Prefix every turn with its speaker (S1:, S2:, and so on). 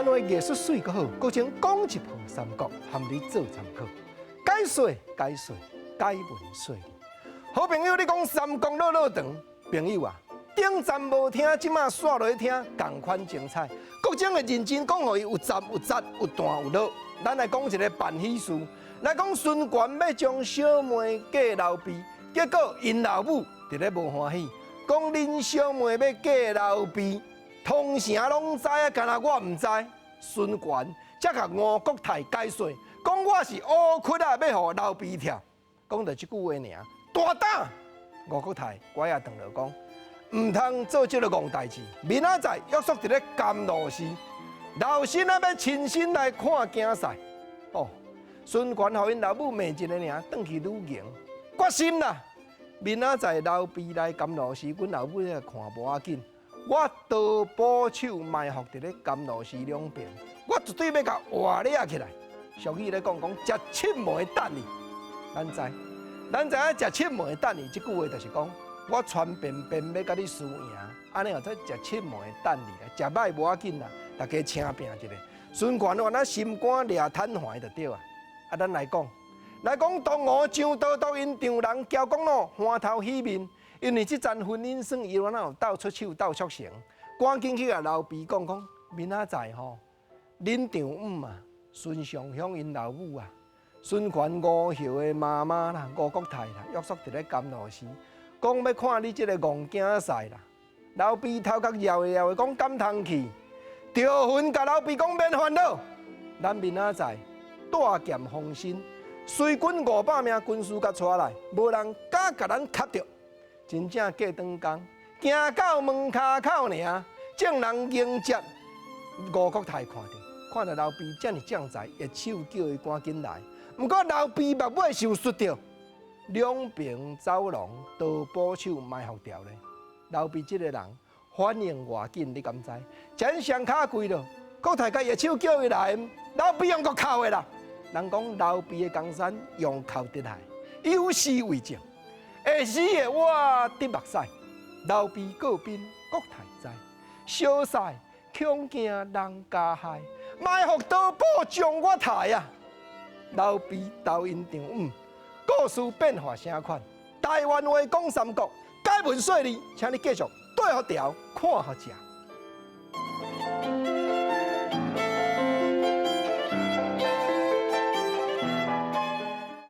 S1: 話藝術媠閣好，國情講一鋪三國，含你做參考。解說解說解文說理。好朋友，你講三國落落長，朋友啊，頂站無聽，這馬煞落去聽，仝款精彩。國情會認真講，予伊有雜有雜有彈有落。咱來講一个辦喜事，來講孫權欲將小妹嫁劉備，結果𪜶老母佇咧無歡喜，講恁小妹欲嫁劉備，通城攏知啊，干焦我毋知。孫權才共吳國太解說，講我是烏窟仔，欲予劉備跳。講著這句話爾，大膽！吳國太拐仔轉落講，毋通做這个戇代誌。明仔載約束佇咧甘露寺，老身仔欲親身來看競賽。哦，孫權予𪜶老母罵一个爾，轉去旅行，決心啦！明仔載劉備來甘露寺，阮老母來看無要緊。我刀斧手埋伏佇咧甘露寺兩邊，我絕對欲共活掠起來。俗語咧講講，食七糜等你，咱知，咱知影食七糜等你這句話就是講，我傳便便欲共你輸贏，按呢叫做食七糜等你啦，食歹無要緊啦，大家請拚一下。孫權原來心肝掠坦懷就對啊。啊，咱來講，來講東吳張都督𪜶丈人喬光祿歡頭喜面。因為這層婚姻算伊原來有鬥出手鬥促成，趕緊去共劉備講講，明仔載吼，恁丈姆啊，孫尚香𪜶老母啊，孫權吳孝的媽媽啦，吳國太啦，約束佇咧甘露寺，講欲看你這个戇競賽啦。劉備頭殼搖搖的講敢通去，趙雲共劉備講免煩惱，咱明仔載帶劍防身，隨軍500名軍師共帶來，無人敢共咱磕著。真正過轉工，行到門跤口爾，眾人迎接吳國太看著，看著劉備遮爾將才，揮手叫伊趕緊來。毋過劉備目尾受術著，兩邊走廊刀斧手埋伏牢咧。劉備這个人反應偌緊，你敢知？前上跤跪落，國泰共揮手叫伊來，劉備用閣哭的啦。人講劉備的江山用哭得來，有詩為證。會死的我滴目屎，劉備告兵國泰知，相賽恐驚人加害，埋伏刀斧將我刣啊！劉備投𪜶丈姆，故事變化啥款？台灣話講三國，解文說理，請你繼續綴予牢，看予食。